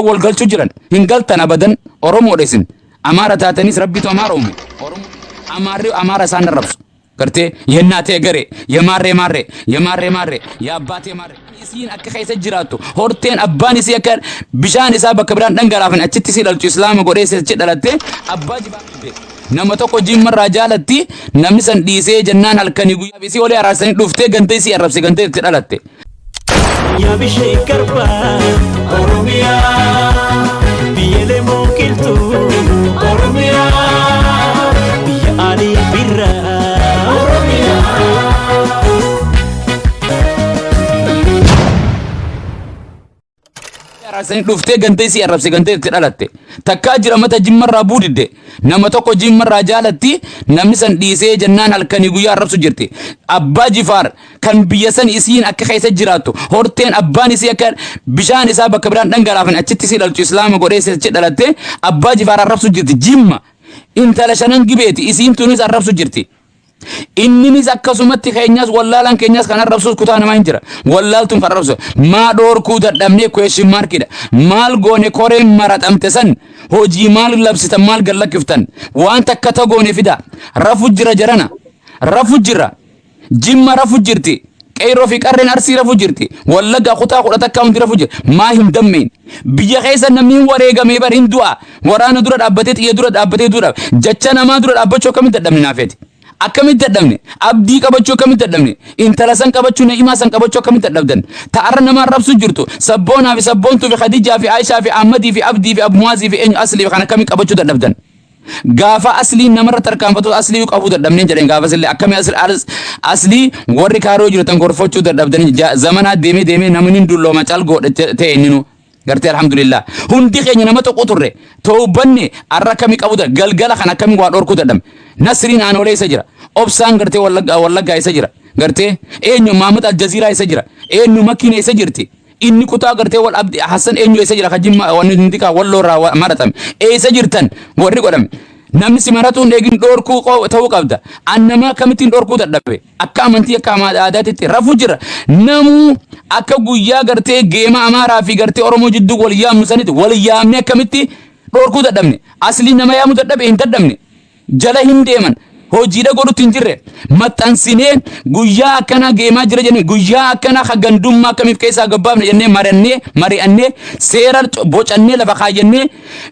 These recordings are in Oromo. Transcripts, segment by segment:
Wal galchuu jiran hin galtan abadan. Oromoodha isin. Amaara taatanis Rabbitu Amaara uume. Oromoo, Amaarri Amaara isaan arrabsu gartee yennaatee garee yemaarree maarree yemaarree maarree yaabbaatee maarree. Isiin akka keessa jiraattu, horteen abbaan isii akka bishaan isaa bakka biraan dhangalaafan achitti isii dhalchu, Islaama godhee isii achi dhalatte. Abbaa jibaa qabde. Nama tokko Jimmarraa jaalatti, namni san dhiisee jennaan halkanii guyyaa isii olii araarsanii dhuftee ganda isii arrabse, ganda itti dhalatte. Yaa bishee garbaa Oromiyaa, biyya lemoo qilxuu Oromiyaa, biyya Alii Birraa Oromiyaa. Araarsanii dhuftee ganda isii arrabse, ganda itti dhalatte. Takkaa jira mata Jimmarraa buudidde. Nama tokko Jimmarraa jaalatti, namni san dhiisee jennaan halkanii guyyaa arrabsu jirti. Abbaa Jifaar kan biyya san isiin akka keessa jiraattu, horteen abbaan isii akka bishaan isaa bakka biraan dhangalaafan achitti isii dhalchu, Islaama godhee isii achi dhalatte. Abbaa Jifaar arrabsu jirti Jimma. Intala Shanan Gibeeti isiin tunis arrabsu jirti. Inninis akkasumatti keenyas wallaalaan keenyas kan arrabsus kutaa namaa hin jira. Wallaaltuun kan arrabsu. Maa dhoorkuu dadhabnee question markidha. Maal goone? Koreen maraxamte san hojii maal labsitan, maal gallakkiftan? Waan takka tagoone fida. Rafu jira jarana. Rafu jira. Jimma rafu jirti. Qeerroo fi qarreen Arsii rafu jirti. Wallaggaa kutaa 11 hundi rafu jira. Maa hin dammeen? Biyya keessa namni hin wareegamee bar, hin du'a. Waraana dura dhaabbatee, xiyya dura dhaabbatee dura. Jecha namaa dura dhaabbachuu akkamitti dadhabne naafeeti? Akkamitti dadhabne? Abdii qabachuu akkamitti dadhabne? Intala san qabachuu, Na'imaa san qabachuu akkamitti dadhabdan? Ta'arra nama arrabsuu jirtu. Sabboonaa fi Sabboontuu fi Khadijaa fi Aayishaa fi Ahmadii fi Abdii fi Abmuwaazii fi eenyu Aslii fi kan akkamitti qabachuu dadhabdan? Gaafa Asliin namarra tarkaanfatu Aslii qabuu dadhabneen jedheen. Gaafas illee akkamii Aslii warri kaaroo jirtan gorfachuu dadhabdanii zamanaa deemee deemee namni hin dullooma cal godhe ta'e inninu. Gartee alhamdulillah hundi keenya nama tokko turre toobanne. Arra akkamii qabuu galgala kan akkamii waa dhorkuu dadhabne? Nasriin Aanolee isa jira, Obsaan gartee Wallaggaa isa jira, gartee eenyu Maamad Aljaziiraa isa jira, eenyu Makiina isa jirti, inni kutaa gartee wal Abdi Hassan eenyu eessa jira, ka Jimma wanni hundi ka Walloo irraa maratame eessa jirtan? Warri godhame namni si maratuu hin eegin dhorkuu ta'uu qabda. An nama akkamittiin dhorkuu dadhabe? Akka amantii, akka aadaatitti rafu jira. Namuu akka guyyaa gartee geema Amaaraa fi gartee Oromoo jidduu wal yaamnu sanitti wal yaamne akkamitti dhorkuu dadhabne? Aslii nama yaamuu dadhabe hin dadhabne. Jala hin deeman, hojiidha godhutti hin jirre. Maxxansinee guyyaa akkanaa geemaa jira jennee, guyyaa akkanaa ka gandummaa akkamiif keessaa gabbaafne jennee marannee mari'annee seera bocannee lafa kaayyannee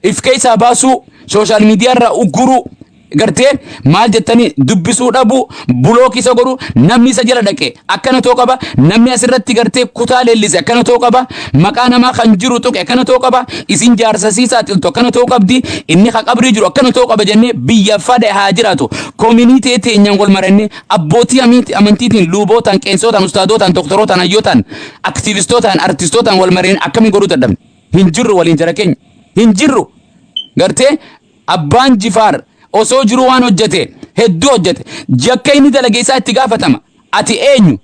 if keessaa baasuu, social media irraa ugguruu, gartee maal jettanii dubbisuu dhabuu, block isa godhu, namni isa jala dhaqe akkana ta'uu qaba, namni asirratti gartee kutaa leellise akkana ta'uu qaba, maqaa namaa kan jiru tuqe akkana ta'uu qaba, isin jaarsa sii saaxiltu akkana ta'uu qabdi, inni ka qabrii jiru akkana ta'uu qaba jennee biyya fade haa jiraatu community teenyaan wal marannee, abbootii amantiitiin, luubootaan, qeensootaan, ustaadootaan, doktorootaan, hayyootaan, aktiivistootaan, artistootaan wal marannee akkamiin godhuu dadhabne? Hin jirru waliin jara keenya, hin jirru. Gartee Abbaan Jifaar osoo jiruu waan hojjete hedduu hojjete. Jakka inni dalage isaa itti gaafatama. Ati eenyu?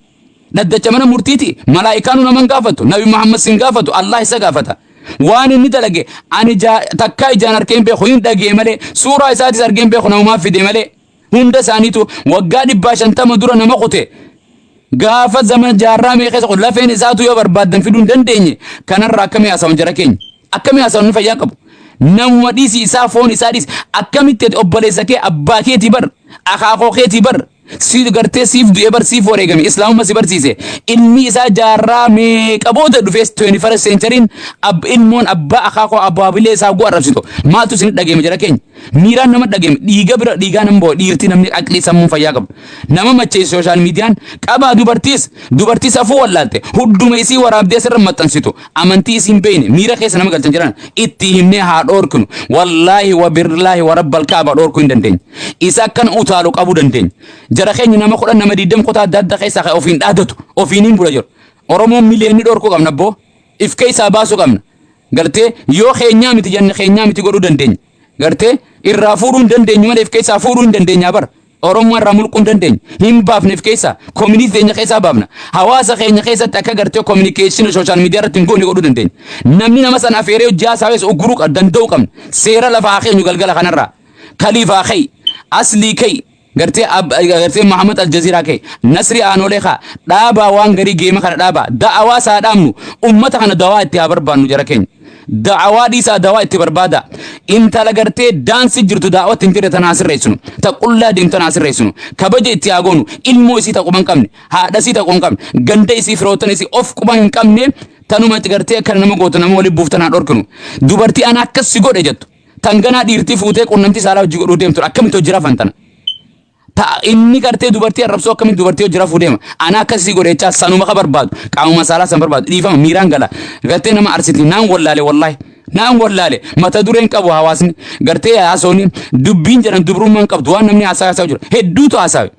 Dhaddacha mana murtiiti. Malaayikaanu nama hin gaafatu. Nabi Muhammad sin gaafatu. Allah isa gaafata. Waan inni dalage ani takkaa ijaan arkee hin beeku, hin dhagee malee, suuraa isaatis argee hin beeku, namumaaf fide malee. Hunda isaaniitu waggaa 150 dura nama kute. Gaafa zaman jaarraa meeqa keessa kun lafeen isaatu yoo barbaaddan fiduu hin dandeenye. Kanarraa akkamii haasawan jara keenya? Akkamii haasawan? Fayyaa qabu. Namuma dhiisi, isaa foon isaa dhiisi. Akkamitti ati obboleessa kee, abbaa keetii bar, akaakoo keetii bar, si gartee siif du'ee bar, siif wareegame, Islaamummaa si barsiise, ilmi isaa jaarraa meeqa booda dhufees 21st centuryin ilmoon abbaa, akaakoo, abbaabilee isaa gu arrabsitu maaltu isin dhageeme jara keenya? Miiraan nama dhageeme, dhiiga bira dhiigaa nama bo'o. Dhiirti namni aqlii sammuun fayyaa qabu nama macheessu social mediaan qabaa. Dubartiis dubartii safuu wallaalte hudduma isii waraabdee asirra maxxansitu, amantii isiin beeyne miira keessa nama galchan jiran itti himnee haa dhoorkinu. Wallaahi wa billaahi wa rabbal kaaba dhoorkuu hin dandeenye. Isa akkan utaalu qabuu dandeenya jara keenya. Nama 10, nama 20 kutaa adda addaa keessaa kan ofiin dhaadatu, ofiin hin bula jiru. Oromoon miliyoonni dhoorkuu qabna abboo, if keessaa baasuu qabna. Gartee yoo keenyaa miti jenne keenyaa miti godhuu dandeenya. Gartee irraa fuudhuu hin dandeenyu malee if keessaa fuudhuu hin dandeenya bara. Oromoo irraa mulquu hin dandeenyu. Hin baafne if keessaa. Community keenya keessaa baafna. Hawaasa keenya keessatti akka gartee communication social media irratti hin goone godhuu dandeenya. Namni nama sana afeeree hojii haasawes ugguruu danda'uu qabna. Seera lafa haa keenyu galgala kanarraa. Kaliifaa kai. Aslii kai. Gartee Muhammad Aljaziiraa kai. Nasri Aanolee kaa. Dhaabaa waan garii geema kana dhaabaa. Da'awaa isaa dhaabnu. Ummata kana dawaa itti haa barbaannu jara keenya. Da'awaa dhiisaa dawaa itti barbaada. Intala gartee daansi jirtu daawwatti hin jirre tanaa sirreessinu. Ta qullaa deemtu tanaa sirreessinu. Kabaja itti haa goonu. Ilmoo isii ta quba hin qabne. Haadha isii ta quba hin qabne. Ganda isii firoottan isii of quba hin qabne. Tanuma gartee akkana nama gootu nama waliin buuftan haa dhorkinu. Dubartii ana akkas si godhe jettu. Tan ganaa dhiirtii fuutee qunnamtii saalaa hojii godhuu deemtu akkamitti hojii rafan tana. Ta inni gartee dubartii arrabsuu akkamitti dubartii hojii rafuu deema. Ana akkas si godhe jechaa sanuma ka barbaadu. Qaamuma saalaa san barbaadu. Dhiifama miiraan gala. Gartee nama arsiti naan wallaale wallaahi. Naan wallaale mata dureen qabu hawaasni. Gartee haasooni dubbiin jedhan dubrummaan qabdu waan namni haasaa haasaa jiru. Hedduutu haasawe.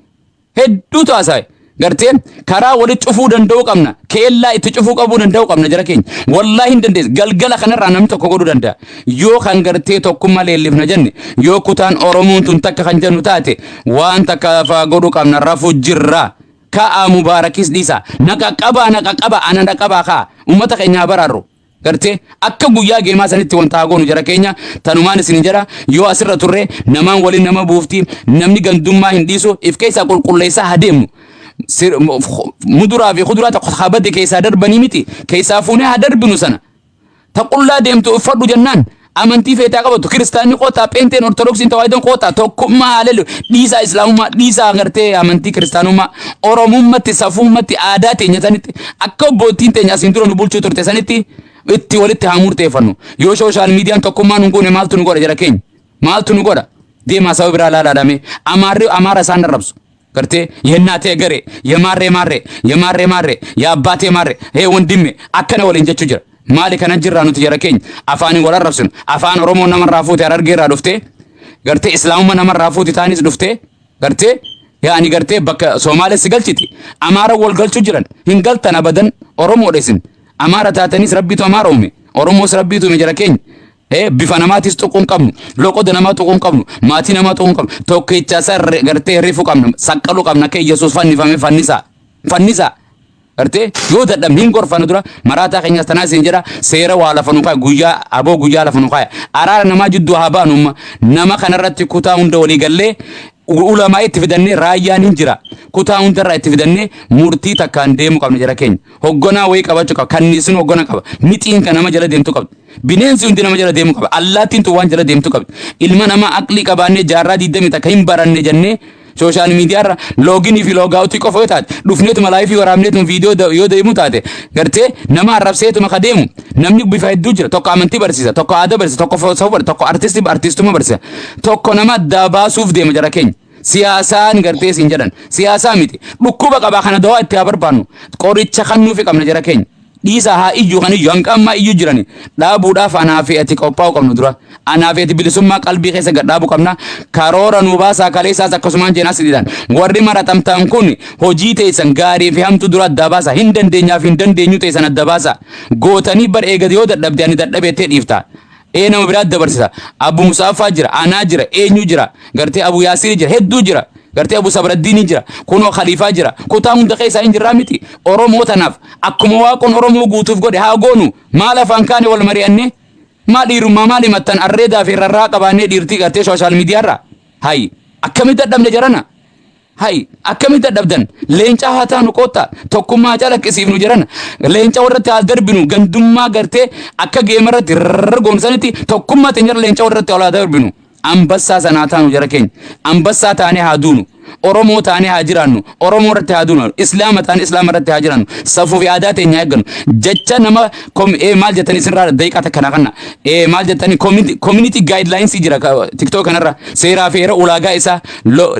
Hedduutu haasawe. Gartee karaa walitti cufuu danda'uu qabna. Keellaa itti cufuu qabuu danda'uu qabna jara keenya. Wallaahi hin dandeessu. Galgala kanarraa namni tokko godhuu danda'a. Yoo kan gartee tokkummaa leellifna jenne yoo kutaan Oromoon tun takka kan jennu taate waan takka faa godhuu qabna rafu jirra. Ka'aa mubaarakis dhiisa. Na qaqqabaa na qaqqabaa ana na qabaa ka'a. Uummata keenya haa baraarru. Gartee akka guyyaa geemaa sanitti wanta haa goonu jara keenya tanumaan isin jedha. Yoo asirra turre namaan waliin nama buufti, namni gandummaa hin dhiisu. If keessaa qulqulleessaa haa deemnu. Muduraa fi kuduraa tokko habade keessaa darbanii miti, keessaa fuunee haa darbinu. Sana ta qullaa deemtu uffadhu jennaan amantii feetaa qabatu, kiristaanni qootaa, pheenteen, ortodoksiin, tawaahidoon qootaa, tokkummaa haa lelu. Dhiisaa islaamummaa, dhiisaa gartee amantii kiristaanummaa, oromummatti, safuummatti, aadaa teenya sanitti akka obboottiin teenya asiin dura nu bulchuu turte sanitti itti walitti haa murteeffannu. Yoo social miidiyaan tokkummaa nu goone maaltu nu godha jara keenya? Maaltu nu godha? Deemaa saba biraa laalaadhame. Amaarri amaara isaan arrabsu. Gartee የእናቴ ገሬ የማሬ ማሬ የማሬ ማሬ የአባቴ ማሬ ሄ ወንድሜ akkana waliin jechuu jira. Maali kana jirraa nuti jara keenya? Afaaniin wal arrabsinu. Afaan Oromoo namarraa fuute, Harargee irraa dhuftee, gartee islaamummaa namarraa fuute, taanis dhuftee, gartee yaani gartee bakka Somaalees si galchiti. Amaara wal galchuu jiran hin galtan abadan. Oromoodha isin. Amaara taatanis Rabbiitu Amaara uume, Oromoos Rabbiitu uume jara keenya. Bifa namaatis tuquu hin qabnu, loqoda namaa tuquu hin qabnu, maatii namaa tuquu hin qabnu. Tokkicha isa gartee rifuu qabna, saqqaluu qabna. Akka Yesuus fannifame fannisaa, fannisaa. Gartee yoo dadhabne hin gorfannu dura maraataa keenyas. Tanaa isin jedha, seera waa lafa nu kaaya, guyyaa aboo guyyaa lafa nu kaaya. Araara namaa jidduu haa baanu. Amma nama kanarratti kutaa hunda walii gallee ulamaa itti fidannee, raayyaan hin jira, kutaa hundarraa itti fidannee murtii takkaan deemuu qabna jara keenya. Hogganaa wayii qabachuu qaba. Kanniisni hoggana qaba. Mixiin kan nama jala deemtu qabdi. Bineensi hundi nama jala deemuu qaba. Allaattiin tun waan jala deemtu qabdi. Ilma namaa aqlii qabaannee jaarraa 21 hin baranne jennee social miidiyaarra login fi logout qofa yoo taate, dhufneetuma live waraabneetuma viidiyoo yoo deemu taate, gartee nama arrabseetuma ka deemu namni bifa hedduu jira. Tokko amantii barsiisa, tokko aadaa barsiisa, tokko saba barsiisa, tokko artistii artistummaa barsiisa, tokko nama addaa baasuuf deema jara keenya. Siyaasaan gartee siin jedhan siyaasaa miti, dhukkuba qabaa. Kana dawaa itti haa barbaannu, qoricha kan nuufi qabna jara keenya. Dhiisaa haa iyyu, kan iyyu hanga ammaa iyyuu jirani dhaabuudhaaf anaa fi ati qophaa'uu qabnu. Dura anaa fi ati bilisummaa qalbii keessa gad dhaabuu qabna. Karoora nu baasaa. Kaleessaas akkasumaan jeenaa sidiidhaan warri maraxamtan kun hojii teessan gaarii fi hamtuu dura adda baasa. Hin dandeenyaaf hin dandeenyu teessan adda baasa gootanii bar eegate. Yoo dadhabde ani dadhabeettee dhiifta, ee nama biraa dabarsita. Abu Musaaffaa jira, anaa jira, eenyu jira, gartee Abu Yaasiri jira, hedduu jira, gartee Abu Sabraddiini jira, kunoo Khaliifaa jira. Kutaa hunda keessaa hin jirraa miti? Oromoo tanaaf akkuma Waaqoon Oromoo guutuuf godhe haa goonu. Maal afaan kaane wal mari'anne? Maal dhiirummaa maal himattan? Arreedaa fi rarraa qabaannee dhiirtii gartee social miidiyaarraa hay akkamitti dadhabne jarana? Hay akkamitti dadhabdan? Leencaa haa taanu koottaa, tokkummaa calaqqisiifnu jarana. Leenca warratti haa darbinu. Gandummaa gartee akka geemarratti rrrr goonsanitti tokkummaa teenyarra leenca warratti haa darbinu. Ambassaa sanaa taanu jara keenya. Ambassaa taanee haa duunu. Oromoo taanee haa jiraannu. Oromoo irratti haa duunu. Islaama taanee Islaama irratti haa jiraannu. Safuu fi aadaa teenya eeggannu. Jecha nama maal jettanii isinirraa daqiiqaa takka naa kanna. Maal jettanii, community guidelines jira TikTok kanarra, seeraa fi heera ulaagaa isaa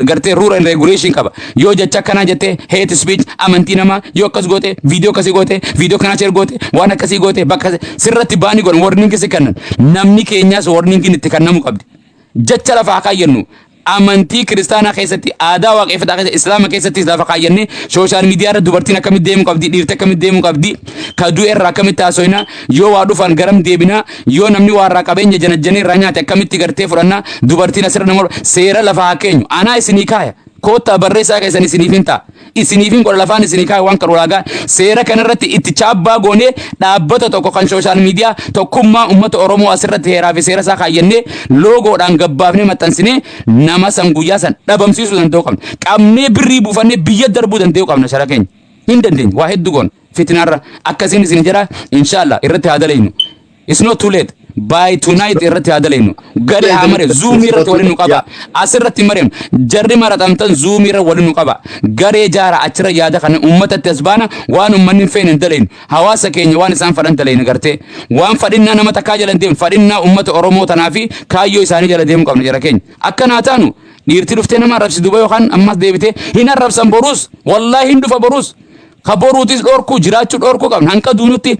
gartee rule and regulation qaba. Yoo jecha akkanaa jettee, hate speech, amantii namaa yoo akkas goote, viidiyoo akkasii goote, viidiyoo kanaa share goote, waan akkasii goote, bakka sirratti baanii godhan, warning si kennan. Namni keenyaas warningin itti kennamuu qabdi. Jecha lafaa kaayyannu amantii kiristaanaa keessatti, aadaa waaqeffataa keessatti, islaama keessattis lafa kaayyanne, social miidiyaa irra dubartiin akkamitti deemuu qabdi, dhiirti akkamitti deemuu qabdi, ka du'e irraa akkamitti haasoyna, yoo waa dhufan garam deebina, yoo namni waa irraa qabeenya janajjanee irraa nyaate akkamitti gartee fudhanna, dubartiin asirra nama seera lafa haa keenyu. Anaa isinii kaaya, koottaa barreessaa keessan isiniif hin ta'a, isiniif hin godha. Lafaan isinii kaaya waan kan ulaagaa seera kanarratti itti chaabbaa goonee dhaabbata tokko kan social miidiyaa tokkummaa uummata Oromoo asirratti heeraa fi seera isaa kaayyannee loogoodhaan gabbaafnee maxxansinee nama san guyyaa san dhabamsiisuu danda'uu qabna. Qabnee birrii buufannee biyya darbuu danda'uu qabna shara keenya. Hin dandeenye waa hedduu goona fitinaarra akkasiin isin jedha. Inshaallah irratti haa dalaynu. It's not too late. By tonight irratti haa dalagnu. Gadi haa mare. Zoom irratti waliin nu qaba. Asirratti mareem. Jarri maratamtan Zoom irra waliin nu qaba. Garee jaara, achirra yaada kana uummatatti as baana. Waan uummanni hin feene hin dalagnu. Hawaasa keenya waan isaan fadhan dalagnu gartee. Waan fadhinnaa nama takkaa jala hin deemu. Fadhinnaa uummata Oromoo tanaa fi kaayyoo isaanii jala deemuu qabna jara keenya. Akkanaa taanu dhiirti dhuftee nama arrabsi duuba yookaan ammas deebitee hin arrabsan boruus. Wallaahi hin dhufa boruus. Ka boruutis dhorkuu jiraachuu dhorkuu qabna. Hanqa duunutti.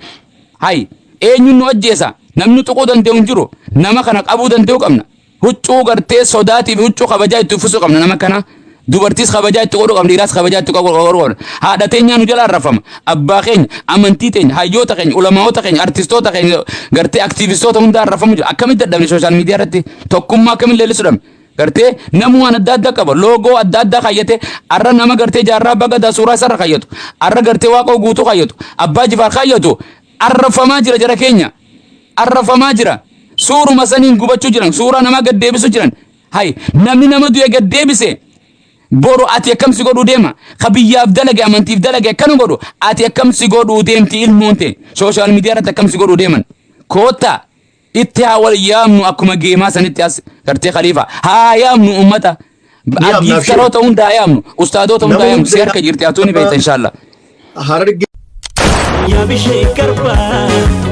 Hay, eenyuun nu ajjeesa? Namni tuquu danda'u hin jiru. Nama kana qabuu danda'u qabna. Huccuu gartee sodaatii fi huccuu kabajaa itti uffisuu qabna nama kana. Dubartiis kabajaa itti godhuu qabna, dhiiraas kabajaa itti godhuu qabna. Haadha teenyaa nu jala arrafama. Abbaa keenya, amantii teenya, hayyoota keenya, ulamaa'ota keenya, artistoota keenya, gartee aktiivistoota hunda arrafamu jira. Akkamitti dadhabne social media irratti? Tokkummaa akkamitti leellisuu dhabne? Gartee namni waan adda addaa qaba. Loogoo adda addaa kaayyate. Arra nama gartee Jaarraa Abbaa Gadaa suuraa isarra kaayyatu. Arra gartee Waaqoo Guutuu kaayyatu. Abbaa Jifaar kaayyatu. Arrafamaa jira jara keenya. Arrafamaa jira. Suuruma saniin gubachuu jiran. Suuraa namaa gad deebisuu jiran. Hay, namni nama du'e gad deebise. Boru ati akkam si godhuu deema? Ka biyyaaf dalage, amantiif dalage akkana godhu. Ati akkam si godhuu deemti ilmoon ta'e? Social media irratti akkam si godhuu deeman? Koottaa. Itti haa wal yaamnu, akkuma geemaa sanitti as gartee khaliifa haa yaamnu ummata. Ni yaamna. Giiftaroota hunda haa yaamnu, ustaadoota hunda haa Nama yaamnu. Si hunda harka jirti, atuu ni beekta, inshallah. Harargee. Yaa bishee garbaa.